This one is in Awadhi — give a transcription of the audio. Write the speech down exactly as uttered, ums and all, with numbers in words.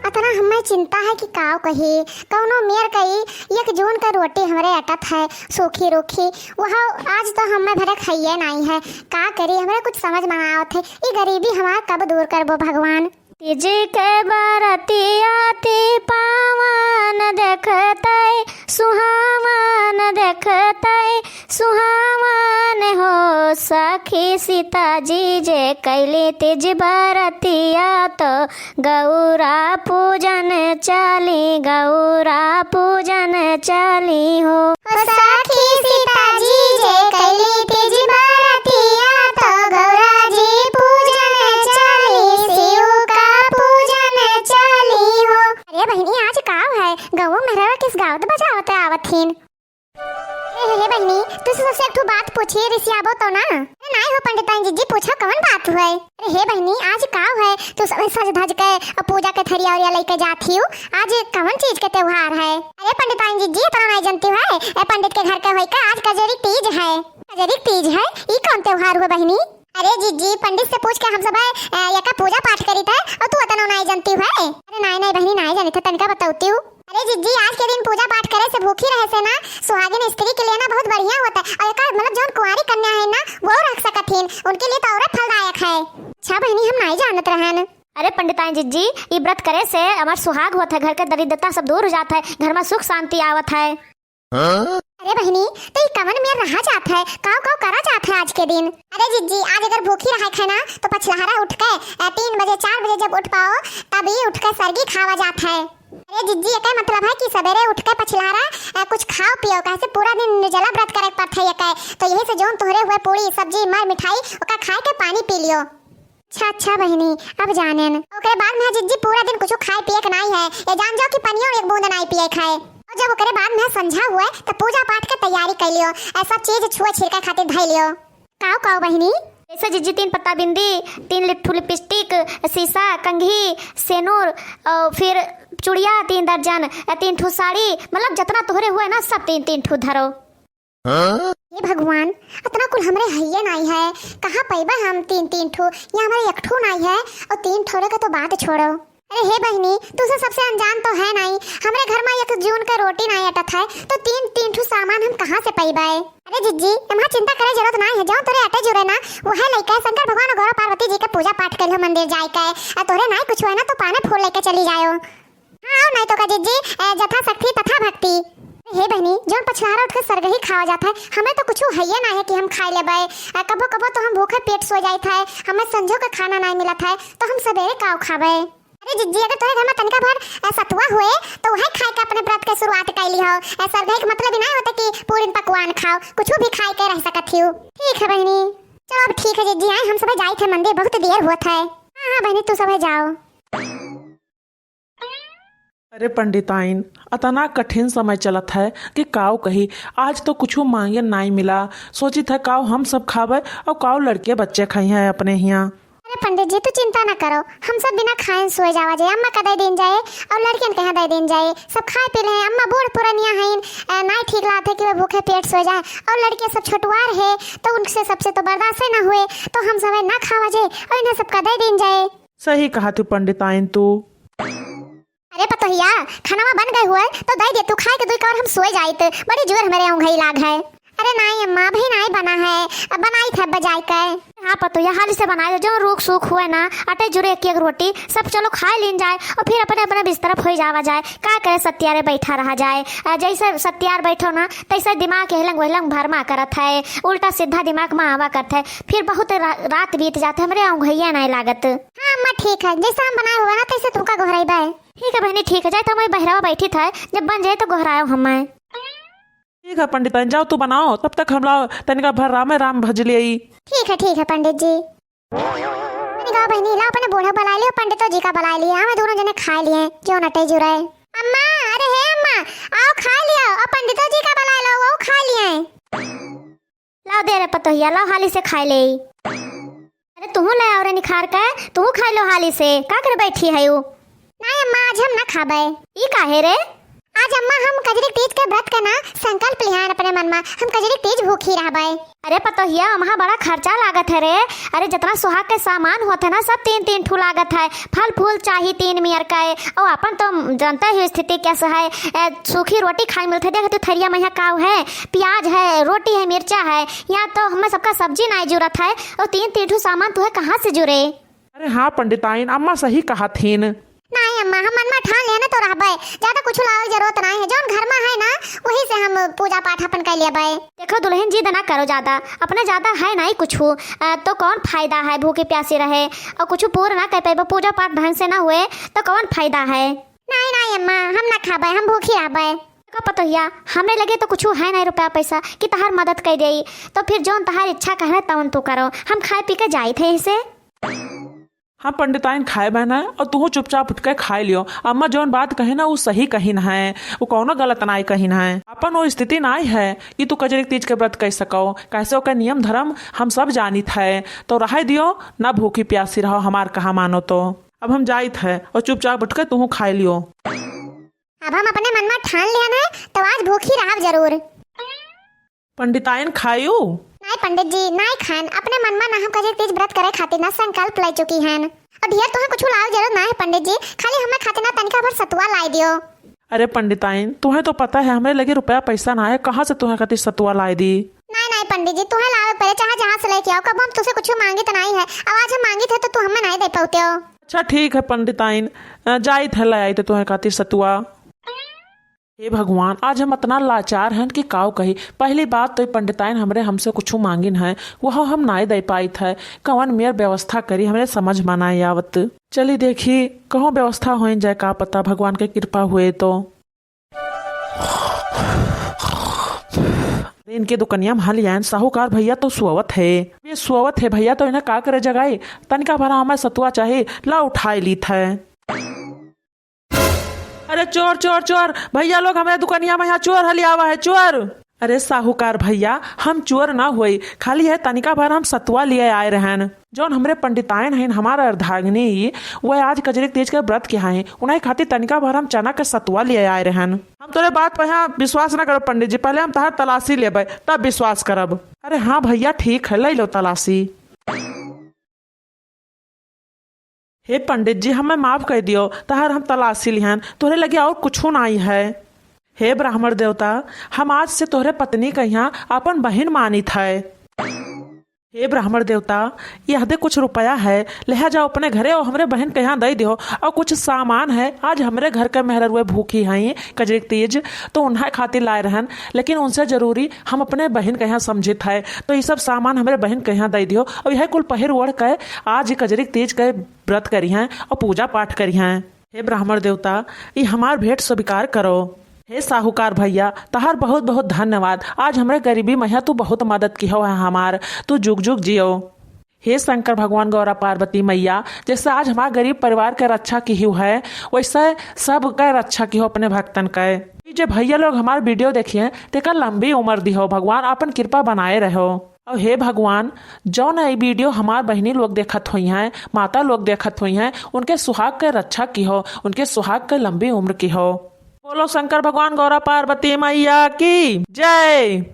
अतना हमें चिंता है कि काव कही, कौनो मेर कई एक जून का रोटी हमरे अटत है, सूखी रूखी, वह आज तो हमें भरे खाइए नाई है। का करी, हमरे कुछ समझ में ना आवत है, ई गरीबी हमार कब दूर करबो भगवान। तीज के बरतिया ती पावन देखतै, सुहावन देखतै, सुहावन हो सखी सीता जी जे कैली तीज बरतिया तो गौरा पूजन चली, गौरा पूजन चली हो। ओ सखी सीता जी जे कैली तीज बरतिया तो गौरा जी पूजन चली, शिव का पूजन चली हो। अरे बहिनी, आज काव है? गौवा मेहरवा किस गावत बजावत आवत हिन? ए, हे, हे बहिनी, तू सबसे एक ठो बात पूछी, रिसियाबो तो ना? अरे नाई हो पंडिताइन जिज्जी, पूछो कवन बात हुए? अरे हे बहिनी, आज काव है? तू सब सज धज के अ पूजा के थरिया उरिया लेके जात हियो, आज कवन चीज के त्योहार है? अरे पंडिताइन जिज्जी, इतना नाई जनती है? ए पंडित के घर के होई का, आज कजरी तीज है। कजरी तीज है? ई कौन त्योहार हुआ बहिनी? अरे जिज्जी, पंडित से पूछ के हम सब है, अ, एका पूजा पाठ करी थे, और तू अतना नाई जनती है? अरे नाई नाई बहिनी, नाई जानी थे, तनिका बतौती हूँ। अरे जिज्जी, आज के दिन पूजा पाठ करे से, भूखी रहे से ना, सुहागिन स्त्री के लिए ना बहुत बढ़िया होता है। और एका मतलब जौन कुंवारी कन्या है ना, वो रख सकत हिन, उनके लिए तो और फलदायक है। अच्छा बहिनी, हम नाई जानत रहन। अरे पंडिताइन जिज्जी, ई व्रत करे से हमार सुहाग होत है, घर के दरिद्रता सब दूर हो जात है, घर में सुख शांति आवत है। अरे बहिनी, तो ई कवन मेर रहा जात है, काव काव करा जात है आज के दिन? अरे जिज्जी, आज अगर भूखी रहे खे ना, तो पछलहरा उठ के, अ, तीन बजे, चार बजे जब उठ पाओ, तब ई उठ के सरगी खावा जात है। अरे जिज्जी, एके मतलब है कि सवेरे उठ के पछलहरा, अ, कुछ खाओ पियो, काहे से पूरा दिन निर्जला व्रत करे के पड़त है एके। तो यही से जौन तोहरे हुए पूरी, सब्जी, मर, मिठाई, ओका खाए के पानी पी लियो। अच्छा, अच्छा बहिनी, अब जानेन। ओकरे बाद में जिज्जी पूरा दिन कुछ खाए पिए के नाई है, ये जान जाओ कि पनियो एक बूंद नाई पिए खाए। और जब ओकरे बाद में संझा हुए, तो पूजा पाठ के तैयारी कर लियो, ऐसा चीज छुए छिड़के खातिर धइ लियो। काव काव बहिनी? जैसे जिज्जी तीन पत्ता बिंदी, तीन लिप-, ठू लिपस्टिक, सीसा, कंघी, सेनुर, और फिर चुड़िया तीन दर्जन, तीन ठू साड़ी, मतलब जितना तोहरे हुए ना, सब तीन तीन ठू धरो। हाँ? हे भगवान, अतना कुल हमरे हइये नाई है, कहाँ पइबे हम तीन तीन ठो, या हमरे एक ठो नाई है, और तीन ठो के तो बात छोड़ो। अरे हे बहिनी, तू से सबसे अनजान तो है नाई, हमरे घर में एक जून का रोटी नाई अटत है, तो तीन तीन ठो सामान हम कहाँ से पइबे? अरे जिज्जी, एमा चिंता करे जरूरत नाई है, जौन तोरे अटे जुरे ना, वह लइके शंकर भगवान और गौरा पार्वती जी के पूजा पाठ करियो मंदिर जाए के, आ तोरे नाई कुछ हुए ना तो पाने फूल लेके चली जायो। हाँ, आओ नाई तो का जिज्जी, ए, जथा शक्ति तथा भक्ति। हे बहिनी, जौन पछलहरा उठ के सरगही खावा जात है, हमें तो कुछ हइये ना है कि हम खाए लेबे। ए, कबो कबो तो हम भूखे पेट सो जाइत है, हमें संझो के खाना नाई मिलत है, तो हम सवेरे काव खाबे? अरे जिज्जी, अगर तोरे घर में तनिका भर, ए, सतुआ हुए, तो वही खाए के अपने व्रत के शुरुआत कर ली हो। ए, सरगही के मतलब ही ना होता कि पूरी पकवान खाओ, कुछ भी खाए के रह सकत हियो। ठीक है बहिनी, चलो अब ठीक है जिज्जी, आए हम सब जाइत है मंदिर, बहुत देर होत है। हाँ, हाँ बहिनी, तू सब जाओ। अरे पंडिताइन, अतना कठिन समय चलत है कि काव कही, आज तो कुछ मांगे नाई मिला। सोचित है काव हम सब खाबे और काव लड़के बच्चे खाई हैं अपने हियाँ। अरे पंडित जी, तू चिंता ना करो, हम सब बिना खाए सोए जावा जाए, अम्मा का दे देन जाए और लड़कियन के यहाँ दे देन जाए। सब खाए पी ले हैं, अम्मा बूढ़ पुरनिया हैं, ए, नाई ठीक लागत है कि वे भूखे पेट सोए जाए और लड़के सब छोटुआर है, तो उनसे सबसे तो बर्दाश्त ही ना हुए, तो हम सब ना खावा जाए और इन्हें सबका दे देन जाए। सही कहा तू पंडिताइन तू। अरे पतोहिया, खानावा बन गए हुए तो दे दे तू, खाए के दुई कौर हम सोए जाइत, बड़ी जोर हमरे औंघई लाग है। अरे नाई अम्मा, अभी नाई बना है, अब बनाई थे बजाए के। हाँ पतोहिया, हाली से बनाए दे, जो रूख सूख हुए ना, अटे जुरे एक एक रोटी, सब चलो खाए लीन जाए और फिर अपने अपने बिस्तर पर हो जावा जाए। का करे सत्यारे बैठा रहा जाए, आ, जैसे सत्यार बैठो ना तैसे दिमाग एहलंग वहलंग भरमा करत है, उल्टा सीधा दिमाग में आवा करत है, फिर बहुत रा-, रात बीत जात है, हमरे औंघैया नाई लागत। हाँ अम्मा, ठीक है, जैसे हम बनाए हुआ ना, तैसे तुमका गोहराई बाय। ठीक है बहनी, ठीक है, जाए तो मैं बहरावा बैठी था, जब बन जाए तो गोहरायो हमें। ठीक है पंडिताइन, जाओ तू बनाओ, तब तक हम लाओ तनिका भर रामे राम भज लियई। ठीक है, ठीक है पंडित जी। तनिका बहनी, लाओ अपने बूढ़ा बुला लियो, पंडितो जी का बुला लियो, हमें दोनों जने खाए लिए, जो नटे जुराए। अम्मा, अरे हे अम्मा, आओ खा लियो, और पंडितो जी का बुला लो, वो खा लिए। लाओ दे रे पतोहिया, लाओ हाली से खाए ले। अरे तुहू ले आओ रे निखार के, तुहू खाए लो हाली से, का करे बैठी है उ? नाई अम्मा, आज हम ना खाबे। ई काहे रे? आज अम्मा हम कजरी तीज के व्रत के ना संकल्प लिहान अपने मन मा, हम कजरी तीज भूखी रहबै। अरे पतोहिया, अम्मा बड़ा खर्चा लागत है रे। अरे जितना सुहाग के सामान होत है ना, सब तीन तीन ठू लागत है। फल फूल चाही तीन मेर का, और अपन तो जानते ही स्थिति कैसे है। ए, सूखी रोटी खाए मिलते, देख तू थरिया मा काव है, प्याज है, रोटी है, मिर्चा है, यहाँ तो हमें सबका सब्जी नाई जुरत है, और तीन तीन ठू सामान तुहे कहाँ से जुरे? अरे हाँ पंडिताइन, अम्मा सही कहत हीन। नाई अम्मा, हम मन मा ठान लेन तो रहबै, ज्यादा कुछ लावे जरूरत नाई है, जौन घर मा है ना वही से हम पूजा पाठ अपन कर लेबै। देखो दुल्हन, जिद ना करो ज्यादा, अपने ज्यादा है नाई कुछ, अ, तो कौन फायदा है भूखी प्यासी रहे और कुछ पूर ना कर पैबो, पूजा पाठ ढंग से ना हुए तो कौन फायदा है? नाई नाई अम्मा, हम ना खाबै, हम भूखी रहबै। देखो पतोहिया, हमरे लगे तो कुछ है नाई रुपया पैसा कि तहार मदद कर देई, तो फिर जौन तहार इच्छा कहने तौन तू करो, हम खाए पी के जाइत है इसे। हाँ पंडिताइन, खाए बहना, और तू चुपचाप उठ के खाए लियो। अम्मा जौन बात कहे ना, वो सही कहिन है, वो कौनो गलत नाई कहिन है। अपन वो स्थिति नाई है कि तू कजरी तीज के व्रत कर सको, कैसे ओकर नियम धर्म हम सब जानित है। तो रहे दियो ना, भूखी प्यासी रहो, हमार कहा मानो तो। अब हम जाइत है और चुपचाप उठ के तू खाए लियो। अब हम अपने मन मा ठान लिहन है, तो आज भूखी रहब जरूर। पंडिताइन खायू? नाई पंडित जी, नाई खान। अपने मन मा ना हम कजरी तीज व्रत करे खातिर ना संकल्प ले चुकी हन। और ढेर तुहे कुछ लावे जरूरत ना है पंडित जी, खाली हमें खातिर ना तनिका भर सतुआ लाई दियो। अरे पंडिताइन, तुहे तो पता है हमरे लगे रुपया पैसा ना है, कहाँ से तुहे खातिर सतुआ लाई दी? नाई नाई पंडित जी, तुहे लावे पड़े, चाहे जहाँ से लेके आओ, कब हम तुसे कुछ मांगित नाई है। अब आज हम मांगित है तो तू हमें नाई दे पाते हो। अच्छा ठीक है पंडिताइन, अ, जाइत है ले आई तो तुहे खातिर सतुआ। हे भगवान, आज हम अतना लाचार हन कि काव कही। पहली बात तो ई पंडिताइन हमरे हमसे कुछ मांगिन है, वह हम नाई दे पाइत है। कवन मेर व्यवस्था करी, हमरे समझ मा नाई आवत। चली देखी, कहूँ व्यवस्था होइन जाए, का पता भगवान के कृपा हुए तो। इनके दुकनिया मा हल आयन, साहूकार भैया तो सोवत है। ये सोवत है भैया, तो इन्हें का करे जगाई? तनिका भरा हमें सतुआ चाही, ला उठाए लीत है। अरे चोर, चोर, चोर, भैया लोग, हमरे दुकनिया मा यहाँ चोर हलियावा है, चोर। अरे साहूकार भैया, हम चोर ना होई, खाली है तनिका भर हम सतुआ लिए आए रहन। जौन हमरे पंडिताइन हईन, हमार अर्धांगिनी, वह आज कजरी तीज के व्रत के हईन, उन्हें खातिर तनिका भर हम चना के सतुआ लिए आए रहन। हम तोरे बात पर यहाँ विश्वास ना करब पंडित जी, पहले हम तहार तलाशी लेबै, तब विश्वास करब। अरे हाँ भैया, ठीक है, ले लो तलाशी। हे पंडित जी, हमें माफ कर दियो, तहार हम तलाशी लिहन, तोहरे लगे और कुछू नाई है। हे ब्राह्मण देवता, हम आज से तोहरे पत्नी कहिया अपन बहिन मानित है। हे ब्राह्मण देवता, यह दे कुछ रुपया है, लेहा जाओ अपने घरे और हमरे बहिन कहिया दे दियो, और कुछ सामान है, आज हमरे घर के मेहररुए भूखी हई कजरी तीज, तो उन्हें खातिर लाए रहन, लेकिन उनसे जरूरी हम अपने बहिन कहिया समझित है, तो ये सब सामान हमरे बहिन कहिया दे दियो, और यह कुल पहिर ओढ़ के आज कजरी तीज के व्रत करिहैं और पूजा पाठ करिहैं। हे ब्राह्मण देवता, ई हमार भेंट स्वीकार करो। हे साहूकार भैया, तहार बहुत बहुत धन्यवाद। आज हमरे गरीबी मइहाँ तू बहुत मदद किहो है हमार, तू जुग जुग जियो। हे शंकर भगवान गौरा पार्वती मैया, जैसे आज हमार गरीब परिवार के रक्षा किहू है, वैसे सब के रक्षा किहो अपने भक्तन के। ई जे भैया लोग हमार वीडियो देखिए, तेकर लंबी उम्र दिहो भगवान, आपन कृपा बनाए रहो। और हे भगवान, जौन ई वीडियो हमार बहिनी लोग देखत होइहैं, माता लोग देखत होइहैं, उनके सुहाग के रक्षा किहो, उनके सुहाग के लंबी उम्र किहो। बोलो शंकर भगवान गौरा पार्वती मैया की जय।